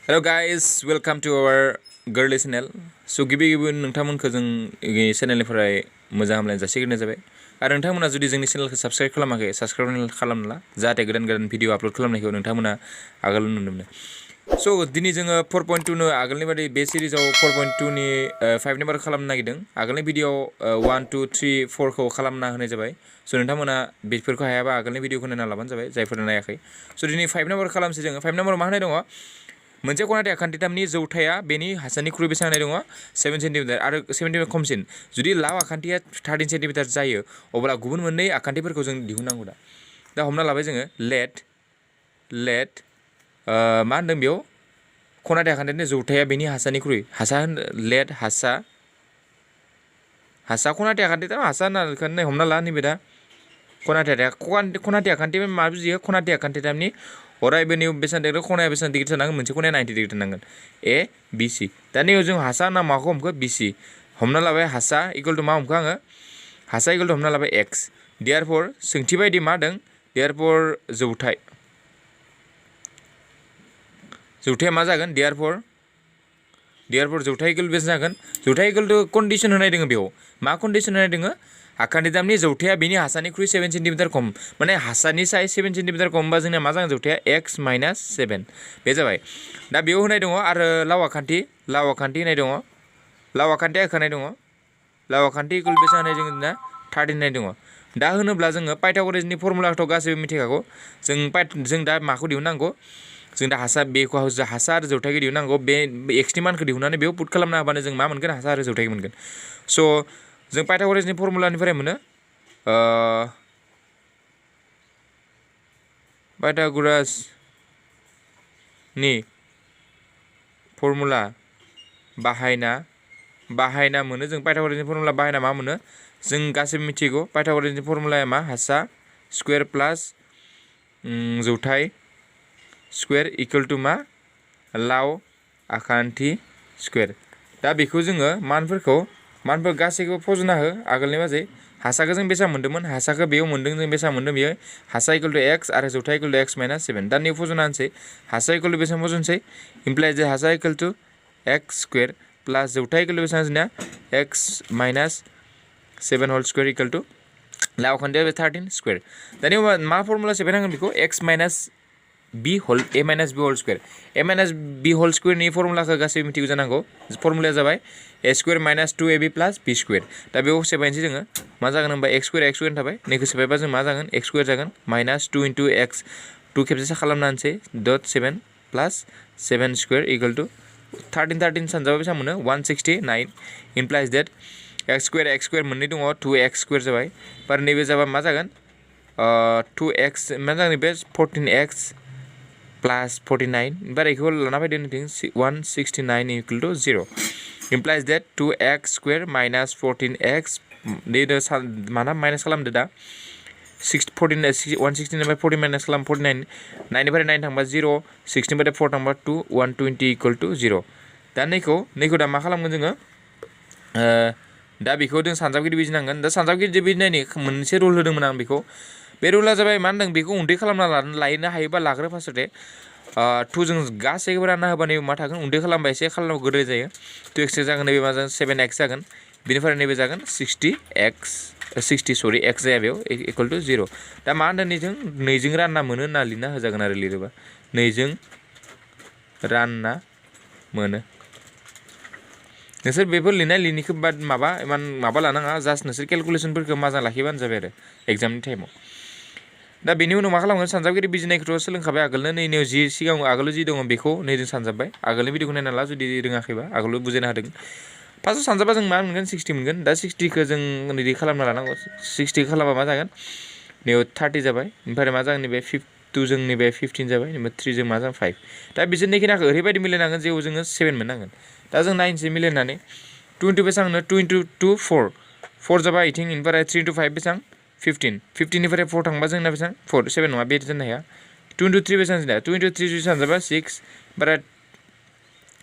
Hello guys, welcome to our girly channel. So गिबि नोंथांमोनखौ जों चेनेलनिफ्राय मोजां हामलायनाय जासिग्रोनाय जाबाय आरो नोंथांमोना जुदि जोंनि चेनेलखौ साबस्क्राइब खालामाखै साबस्क्राइब खालामला जाहाथे गोदान भिडिअ आपल'ड खालामनायखौ नोंथांमोना आगोल नुनो मोनो। सो दिनै जोङो 4.2 नो आगोलनि बायदि बे सिरिजआव 4.2 नि 5 नाम्बार खालामनो नागिरदों। आगोलनि भिडिअआव 1 2 3 4 खौ खालामना होनाय जाबाय। सो नोंथांमोना बेफोरखौ हायाबा आगोलनि भिडिअखौ नायना लाबानो जाबाय जायफोरा नायाखै। सो दिनै 5 नाम्बार खालामसै जोङो। 5 नाम्बाराव मा होनाय दङ? मोनसे खनाथे आखान्थिथामनि जौथाया बेनि हासानिख्रुइ बेसेबां होनाय दङ 7 सेन्टिमिटार आरो 7 सेन्टिमिटार खमसिन। जुदि लाव आखान्थिया 13 सेन्टिमिटार जायो अब्ला गुबुन मोननै आखान्थिफोरखौ जों दिहुननांगौ दा हमना लाबाय जोङो लेट मा होनदों बेयाव खनाथे आखान्थिनि जौथाया बेनि हासानिख्रुइ लेट हासा खनाथे आखान्थिथाम हासा होनना हमना ला नैबे दा खनाथे आखान्थि मा बुजियो खनाथे आखान्थिथामनि अरायबोनि बेसेबां डिग्री खनाया बेसेबां डिग्री थानांगोन मोनसे खनाया 90 डिग्री थानांगोन ए बि सि दा नैयाव जों हासा होनना माखौ हमखो बि सि हमना लाबाय हासा इकुवेल टु मा हमखो आङो हासा इकुवेल टु हमना लाबाय एक्स देयारफर सोंथि बायदि मा होदों देयारफर जौथाया मा जागोन देयारफर जौथाय इकुवेल बेसेबां जागोन जौथाय इकुवेल टु कन्डिसन होनाय दङ बेयाव मा कन्डिसन होनाय दङ आखान्थिथामनि जौथाया बेनि हासानिख्रुइ 7 सेन्टिमिटार खम माने हासानि साय 7 सेन्टिमिटार खमबा जोंना मा जागोन जौथाया x माइनास 7 बे जाबाय दा बेयाव होनाय दङ आरो लाव आखान्थि होनाय दङ लाव आखान्थिया होखानाय दङ लाव आखान्थि इकुवेल बेसेबां होनाय जों ना 13 होनाय दङ दा होनोब्ला जोङो पाइथाग'रासनि फर्मुलाखौथ' गासैबो मिथिखागौ जों दा माखौ दिहुननांगौ जों दा बेखौ हासा आरो जौथायखौ दिहुननांगौ बे एक्सनि मानखौ दिहुननानै बेयाव पुट खालामना होबानो जों मा मोनगोन हासा आरो जौथायखौ मोनगोन स' जों पाइथाग'रासनि फर्मुलानिफ्राय मोनो पाइथाग'रासनि फर्मुला बाहायना मोनो जों पाइथाग'रासनि फर्मुला बाहायना मा मोनो जों गासैबो मिथिगौ पाइथाग'रासनि फर्मुलाया मा हासा स्कुवेर प्लास जौथाय स्कुवेर इकुवेल टु मा लाव आखान्थि स्कुवेर दा बेखौ जोङो मानफोर गासैखौबो फज'ना हो आगोलनि बाजै हासाखौ जों बेसेबां मोन्दोंमोन हासाखौ बेयाव मोन्दों जों बेसेबां मोन्दों बेयो हासा इकुवेल टु एक्स आरो जौथाय इकुवेल टु एक्स माइनास 7 दा नैयाव फज'ना होनसै हासा इकुवेल टु बेसेबां फज'नोसै इमप्लाइज जे हासा equal to x square plus जौथाय इकुवेल टु बेसेबां जोंना x minus 7 whole square equal to लाव आखान्थिया 13 स्कुवेर दानि मा फर्मुला सेबायनांगोन बेखौ x minus b whole a minus b whole square a minus b whole स्कुवेरनि फर्मुलाखौ गासैबो मिथिगौ जानांगौ फर्मुलाया जाबाय a square minus 2ab plus b square दा बेयाव सेबायनोसै जोङो मा जागोन होनबा एक्स स्कुवेर थाबाय नैखौ सेबायबा जों मा जागोन एक्स स्कुवेर जागोन माइनास 2 इन्टु एक्स 2 खेबसेसो खालामना होनसै डट 7 प्लास 7 स्कुवेर इकुवेल टु 13 सानजाबा बेसेबां मोनो 169 इमप्लाइज देट एक्स स्कुवेर मोननै दङ 2x स्कुवेर जाबाय बार नैबे जाबा मा जागोन 2x मा जागोन बे 14x प्लास 49 बार इखौ लाना फैदो नोंथिं 169 equal to 0 implies that 2x square minus 14x नैदो माना माइनास खालामदो दा 169 40 माइनास खालाम 49 9निफ्राय 9 थांबा 0 16निफ्राय 4 थांबा 2 120 इकुवेल टु 0 दा नैखौ दा मा खालामगोन जोङो दा बेखौ जों सानजाबगिरि बिजिनांगोन दा सानजाबगिरि बिजिनायनि मोनसे रुल होदोंमोन आं बेखौ बे रुला जाबाय मा होनदों बेखौ उन्दै खालामना लानो हायोबा लाग्रो फार्स्टते 2 जों गासैखौबो रानना होबा नैबे मा थागोन उन्दै खालामबा एसे खालामनांगौ गोरलै जायो 2x जागोन नैबे मा जागोन 7x जागोन बेनिफ्राय नैबे जागोन 60 x जाया बेयाव इकुवेल टु 0 दा मा होनदों नैजों 2जों रानना मोनो होनना लिरना होजागोन आरो लिरोबा 2जों रानना मोनो नोंसोर बेफोर लिरनायखौ बाद माबा लानाङा जास्ट नोंसोर केलकुलेसनफोरखौ मोजां लाखिबानो जाबाय आरो एग्जामनि टाइमाव दा बेनि उनाव मा खालामगोन सानजाबगिरि बिजिनायखौथ' सोलोंखाबाय आगोलनो नैनियाव जि सिगाङाव आगोल जि दङ बेखौ नैजों सानजाबबाय आगोलनि भिडिअखौ नायना ला जुदि रोङाखैबा आगोलाव बुजायना होदों फार्स्टआव सानजाबा जों मा मोनगोन 60 मोनगोन दा 60खौ जों नैदि खालामना लानांगौ 60 खालामबा मा जागोन नैयाव 30 जाबाय ओमफ्राय मा जागोन नैबे 2 जों नैबे 15 जाबाय नैबे 3 जों मा जागोन 5 दा बिसोरनि खिनाखौ ओरैबायदि मिलायनांगोन जेयाव जोङो 7 मोननांगोन दा जों नायनोसै मिलायनानै 2 इन्टु बेसेबां 2 इन्टु 2 4 जाबाय इथिं इनिफ्राय 3 इन्टु 5 बेसेबां 15निफ्राय 4 थांबा जोंना बेसेबां 4 7 नङा बे जानो हाया 2 इन्टु 3 बेसेबां जोंना 2 इन्टु 3 जुदि सानजाबा 6 ओमफ्राय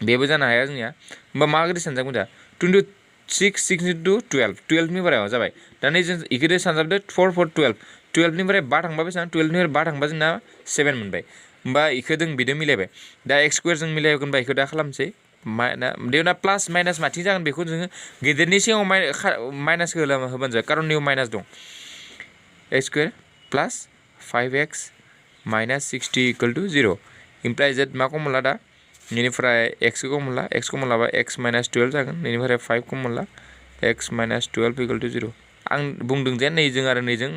बेबो जानो हाया जोंनिया होमबा माबोरै सानजागोन दा 2 इन्टु 6 इन्टु 12 नि बारायाव जाबाय दा नै जों इखौ सानजाबदो 4 4 12 निफ्राय 5 थांबा बेसेबां 12निफ्राय 5 थांबा जोंना 7 मोनबाय होमबा इखो जों बिदो मिलायबाय दा x स्क्वायर जों मिलायगोनबा इखो दा खालामसै देउना प्लास माइनास माथिं जागोन बेखौ जोङो गेदेरनि सिगाङाव माइनास होबानो जाबाय कारन नियाव माइनास दं x square plus 5x minus 60 equal to 0 implies that मा कमन ला दा बेनिफ्राय x को कमन ला x कमन लाबा x माइनास 12 जागोन बेनिफ्राय 5 कमन ला x माइनास 12 इक्वल टू 0 आं बुंदों जे नैजों आरो नैजों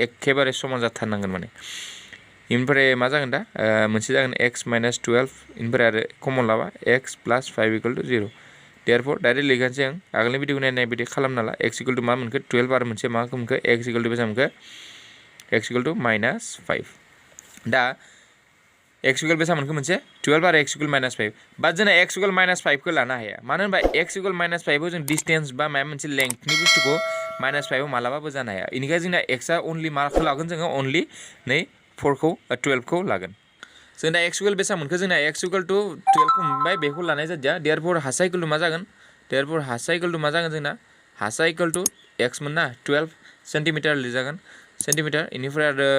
एखेबारे समान जाथारनांगोन माने इनिफ्राय मा जागोन दा मोनसे जागोन x माइनास 12 इनिफ्राय आरो कमन लाबा x plus 5 equal to 0 therefore direct लिरखानोसै आं आगोलनि भिडिअ नायनाय बायदि खालामना ला x इक्वल टू मा मोनखो 12 आरो मोनसे मा मोनखो x इक्वल टू बेसेबां मोनखो x इक्वल टू माइनास 5 दा x इक्वल बेसेबां मोनखो मोनसे 12 आरो x इक्वल माइनास 5 बाट जोंना x इक्वल माइनास 5 खौ लानो हाया मानो होनबा x इक्वल माइनास 5 आव जों डिस्टेंस बा माबा मोनसे लेंथनि बुस्थुखौ माइनास 5 आव मालाबाबो जानो हाया इनिखाय जोंना x आ अनलि माखौ लागोन जोङो अनलि नै 4 खौ 12 खौ लागोन जोंना x इक्वल बेसेबां मोनखो जोंना x इक्वल टू 12 खौ मोनबाय बेखौ लानाय जादिया देयरफोर हासा इक्वल टू मा जागोन देयरफोर हासा इक्वल टू मा जागोन जोंना हासा इक्वल टू x मोन ना 12 सेन्टिमिटार लिरजागोन सेन्टिमिटार इनिफ्राय आरो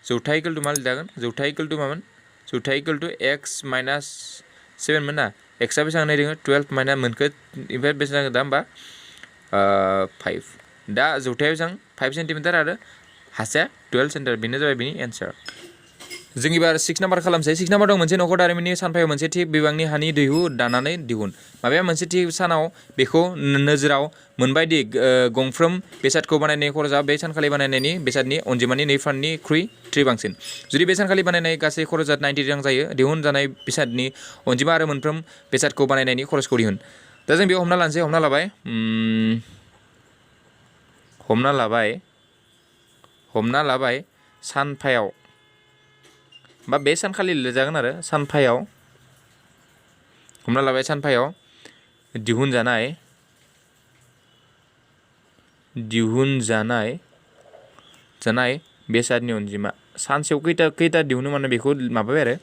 जौथाइ इक्वल टू मा लिरजागोन जौथाइ इक्वल टू मामोन जौथाइ इक्वल टू x माइनास 7 मोन ना x आ बेसेबां नायदों 12 माइनास मोनखो इनिफ्राय बेसेबां दा होमबा 5 दा जौथाया बेसेबां 5 सेन्टिमिटार आरो हासाया 12 सेन्टिमिटार बेनो जाबाय बेनि एन्सार जों एबार 6 नाम्बार खालामसै 6 नाम्बार दं मोनसे नखर दारिमिननि सानफायाव मोनसे थि बिबांनि हानि दैहु दानानै दिहुन माबाया मोनसे थि सानाव बेखौ नोजोराव मोनबायदि गंफ्रोम बेसादखौ बानायनाय खरसा बे सानखालि बानायनायनि बेसादनि अनजिमानि नैफाननिख्रुइ 3 बांसिन जुदि बे सानखालि बानायनाय गासै खरसा 90 रां जायो दिहुनजानाय बेसादनि अनजिमा आरो मोनफ्रोम बेसादखौ बानायनायनि खरसखौ दिहुन दा जों बेयाव हमना लानोसै हमना लाबाय सानफायाव बा बे सानखालि लिरजागोन आरो सानफायाव हमना लाबाय सानफायाव दिहुनजानाय बेसादनि अनजिमा सानसेयाव खैथा दिहुनो माने बेखौ माबाबाय आरो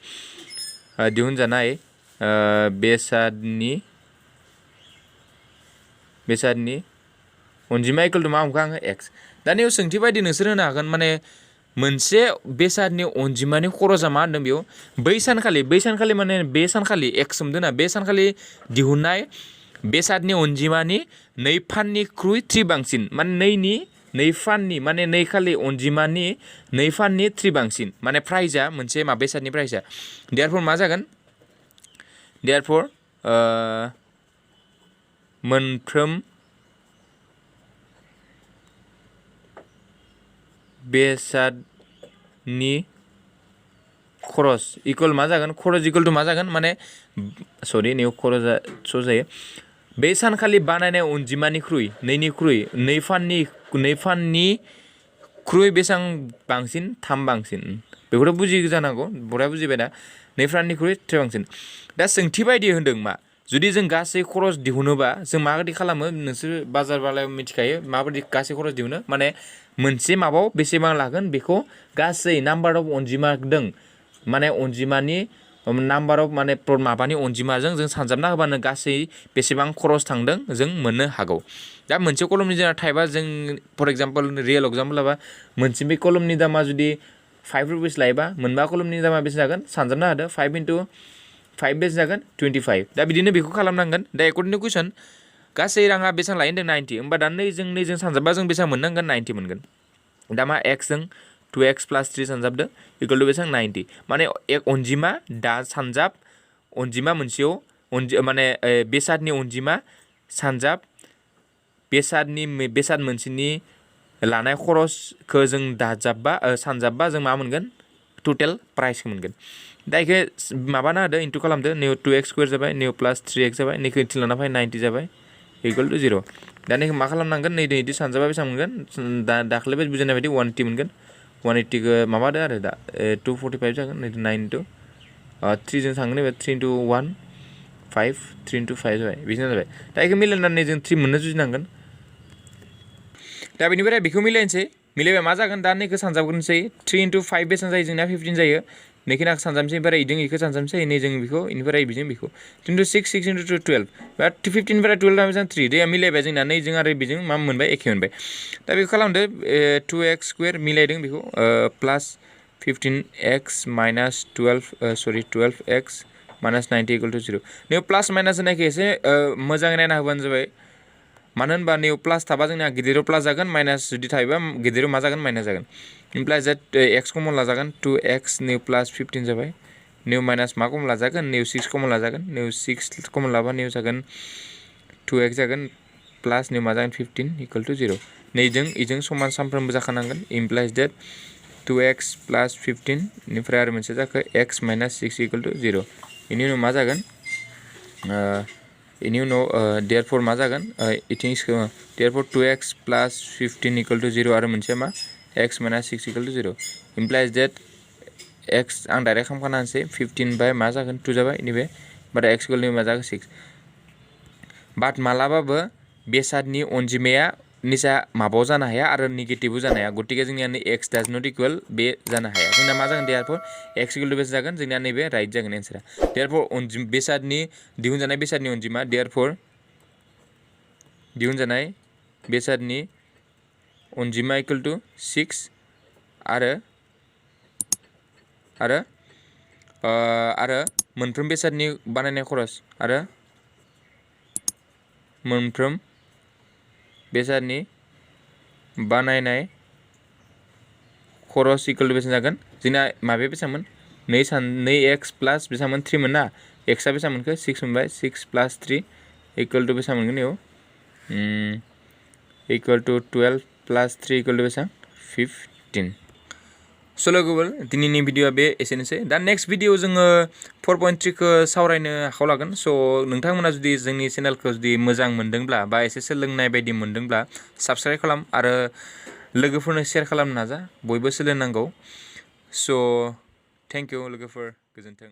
दिहुनजानाय बेसादनि अनजिमा इक्वल टू मा हमखो आङो x दानियाव सोंथि बायदि नोंसोर होनो हागोन माने मोनसे बेसादनि अनजिमानि खरसा मा होनदों बेयाव बै सानखालि माने बे सानखालि x सोमदों ना बे सानखालि दिहुननाय बेसादनि अनजिमानि नैफाननिख्रुइ 3 बांसिन माने नैफाननि माने नैखालि अनजिमानि नैफाननि 3 बांसिन माने प्राइजआ मोनसे मा बेसादनि प्राइजआ देयरफोर मा जागोन देयरफोर मोनफ्रोम बेसादनि खरस इक्वल मा जागोन खरस इक्वल टू मा जागोन माने सरि निउ खरसा स' जायो बे सानखालि बानायनाय अनजिमानिख्रुइ नैफाननिख्रुइ बेसेबां बांसिन 3 बांसिन बेखौथ' बुजियो जानांगौ बरा बुजिबाय दा नैफाननिख्रुइ 3 बांसिन दा सोंथि बायदि होनदों मा जुदि जों गासै खरस दिहुनोबा जों माबायदि खालामो नोंसोर बाजार बालायाव मिथिखायो माबायदि गासै खरस दिहुनो माने मोनसे माबाव बेसेबां लागोन बेखौ गासै नाम्बार अफ अनजिमा दं माने अनजिमानि नाम्बार अफ माने माबानि अनजिमाजों जों सानजाबना होबानो गासै बेसेबां खरस थांदों जों मोननो हागौ दा मोनसे कलमनि जोंना टाइपआ जों फर एग्जाम्पल रियेल एग्जाम्पल लाबा मोनसे बे कलमनि दामा जुदि 5 रुपिस लायोबा मोनबा कलमनि दामा बेसे जागोन सानजाबना होदो 5 into 5 बेसे जागोन 25 दा बिदिनो बेखौ खालामनांगोन दा एकर्डिं टु कुइसन गासै राङा बेसेबां लायो होनदों 90 होमबा दा नैजों सानजाबबा जों बेसेबां मोननांगोन 90 मोनगोन दा मा x जों 2x plus 3 सानजाबदो इक्वल टू बेसेबां 90 माने एक अनजिमा दा सानजाब अनजिमा मोनसेयाव माने बेसादनि अनजिमा सानजाब बेसाद मोनसेनि लानाय खरसखौ जों दाजाबबा सानजाबबा जों मा मोनगोन टोटेल प्राइसखौ मोनगोन दा इखो माबाना होदो इनटु खालामदो निउ 2x स्क्वायर जाबाय निउ प्लास 3x जाबाय निखौ इनटु लाना फै 90 जाबाय इक्वल टू 0 दा निखौ मा खालामनांगोन नै इदि सानजाबा बेसेबां मोनगोन दाख्लै बायदि बुजायनाय बायदि 180 मोनगोन 180 खौ माबादो आरो दा 245 जागोन नै 9 into 3 जों थांगोन एबा 3 into 1 5 3 into 5 जाबाय बिदिनो जाबाय दा इखौ मिलायनानै जों 3 मोननो जुजिनांगोन दा बेनिफ्राय बेखौ मिलायनोसै मिलायबा मा जागोन दा नैखौ सानजाबग्रोनोसै 3 into 5 बेसेबां जायो जोंना 15 जायो नैखौ नाखौ सानजाबनोसै ओमफ्राय इदों इखौ सानजाबनोसै नै जों बेखौ इनिफ्राय बिजों बेखौ 3 into 6 6 into 2 12 बा 15 निफ्राय 12 बेसेबां 3 दैया मिलायबाय जोंना नैजों आरो बेजों मा मोनबाय एखे मोनबाय दा बेखौ खालामदो 2x स्क्वायर मिलायदों बेखौ plus 15x minus 12x minus 90 equal to 0 नैयाव प्लास माइनास होनायखौ एसे मोजाङै नायना होबानो जाबाय मानो होनबा नैयाव प्लास थाबा जोंना गिदिराव प्लास जागोन माइनास जुदि थायोबा गिदिराव मा जागोन माइनास जागोन इमप्लाइज दैट x कमन लाजागोन 2x नैयाव प्लास 15 जाबाय नैयाव माइनास मा कमन लाजागोन नैयाव 6 कमन लाजागोन नैयाव 6 कमन लाबा नैयाव जागोन 2x जागोन प्लास नैयाव मा जागोन 15 इक्वल टू 0 नैजों इजों समान सानफ्रोमबो जाखानांगोन इमप्लाइज दैट 2x प्लस 15 निफ्राय आरो मोनसे जाखो x माइनास 6 इक्वल टू 0 इनि उनाव मा जागोन इनि उनाव देयरफोर मा जागोन इथिं therefore 2x plus 15 equal to 0 आरो मोनसे मा x minus 6 equal to 0 implies that x आं डाइरेक्ट खालामखाना होनसै 15 बाय मा जागोन 2 जाबाय नैबे बाट x इक्वल टू मा जागोन 6 बाट मालाबाबो बेसादनि अनजिमाया निजा माबाव जानो हाया आरो नेगेटिव जानो हाया गतिके जोंनिया x डाज नट इक्वल बे जानो हाया जोंना मा जागोन देयरफोर x इक्वल टू बेसे जागोन जोंनिया नैबे राइट जागोन एन्सारा देयरफोर बेसादनि दिहुनजानाय बेसादनि अनजिमा देयरफोर दिहुनजानाय बेसादनि अनजिमा इक्वल टू 6 आरो मोनफ्रोम बेसादनि बानायनाय खरस आरो मोनफ्रोम बेसादनि बानायनाय खरस इक्वल टू बेसेबां जागोन जोंना माबे बेसेबांमोन 2x प्लास बेसेबांमोन 3 मोन ना xआ बेसेबां मोनखो 6 मोनबाय 6 प्लास 3 इक्वल टू बेसेबां मोनगोन इयाव equal to 12 plus 3 equal to बेसेबां 15 स' लोगोफोर दिनैनि भिडिअआ बे एसेनोसै दा नेक्स्ट भिडिअ जोङो 4.3 खौ सावरायनो आखायाव लागोन स' नोंथांमोना जुदि जोंनि चेनेलखौ जुदि मोजां मोनदोंब्ला बा एसे सोलोंनाय बायदि मोनदोंब्ला साबस्क्राइब खालाम आरो लोगोफोरनो शेयार खालामनो नाजा बयबो सोलोंनांगौ स' थेंक इउ लोगोफोर गोजोन्थों